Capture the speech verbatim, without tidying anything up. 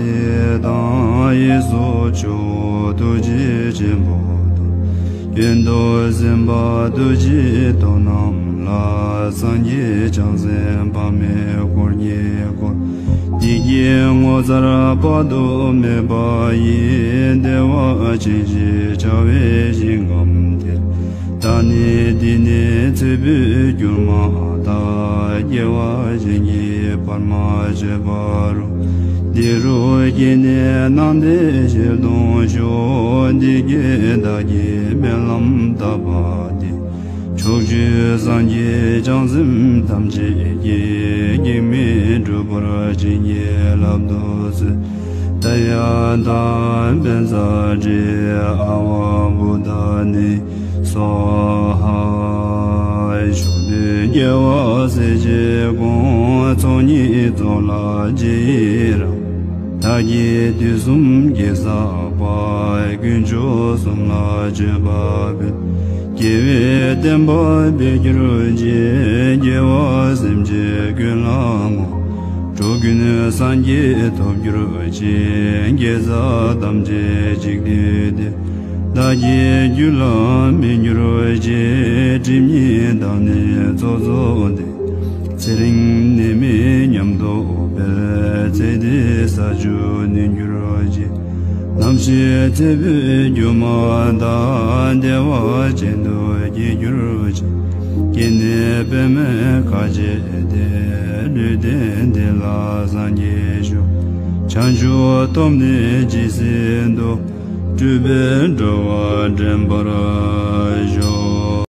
ཡི་དང་། གཡས་སུ་ཇོ་བོ་ཐུགས་རྗེ་ཆེན་པོ་དང་། གཡོན་དུ་སེམས་དཔའ་ཐུགས་རྗེ་སྟོབས་རྣམས་ལ། སངས་རྒྱས་བྱང་སེམས་དཔག་མེད་འཁོར་གྱིས་བསྐོར། བདེ་སྐྱིད་ངོ་མཚར་དཔག་ཏུ་མེད་པ་ཡི། བདེ་བ་ཅན་ཞེས་བྱ་བའི་ཞིང་ཁམས་དེར། བདག་ནི་འདི་ནས་ཚེ་འཕོས་གྱུར་མ་ཐག། སྐྱེ་བ་གཞན་གྱིས་བར་མ་ཆོད་པ་རུ། འདི་རུ་སྐྱེས་ནས་སྣང་མཐའི་ཞལ་མཐོང་ཤོག། འདི་སྐད་བདག་གིས་སྨོན་ལམ་བཏབ་པ་འདི། ཕྱོགས་བཅུའི་སངས་རྒྱས་བྱང་སེམས་ཐམས་ཅད་ཀྱིས། གེགས་མེད་འགྲུབ་པར་བྱིན་གྱིས་བརླབ་ཏུ་གསོལ། ཏདྱ་ཐཱ། བཛྲ་ཨ་ཝ་བོ་དྷ་ནི་སྭཱ་ཧཱ། ཕྱོགས་དུས་རྒྱལ་བ་སྲས་བཅས་དགོངས། ཚོགས་གཉིས་རྫོགས་ལ་རྗེས་ཡི་རང་། བདག་གིས་དུས་གསུམ་དགེ་བསགས་པ། དཀོན་མཆོག་གསུམ་ལ་མཆོད་པ་འབུལ། རྒྱལ་བའི་བསྟན་པ་འཕེལ་གྱུར་ཅིག། རྒྱལ་བ་སེམས་ཅན་ཀུན་ལ་བསྔོ། འགྲོ་ཀུན་སངས་རྒྱས་ཐོབ་གྱུར་ཅིག། དགེ་རྩ་ཐམས་ཅད་གཅིག་བསྡུས་ཏེ། བདག་གི་རྒྱུད་ལ་སྨིན་གྱུར་ཅིག། སྒྲིབ་གཉིས་དག་ནས་ཚོགས་རྫོགས་ཏེ། ཚེ་རིང་ནད་མེད་ཉམས་རྟོགས་འཕེལ། ཚེ་འདིའི་ས་བཅུད་ནུས་གྱུར་ཅིག། ནམ་ཞིག་ཚེ་འཕོས་གྱུར་མ་ཐག། བདེ་བ་ཅན་དུ་སྐྱེ་གྱུར་ཅིག། སྐྱེས་ནས་པདྨའི་ཁ་བྱེ་སྟེ། ལུས་རྟེན་འདི་ལ་སངས་རྒྱས་ཤོག། བྱང་ཆུབ་ཐོབ་ནས་ཇི་སྲིད་དུ། སྤྲུལ་པས་འགྲོ་བ་འདྲེན་པར་ཤོག།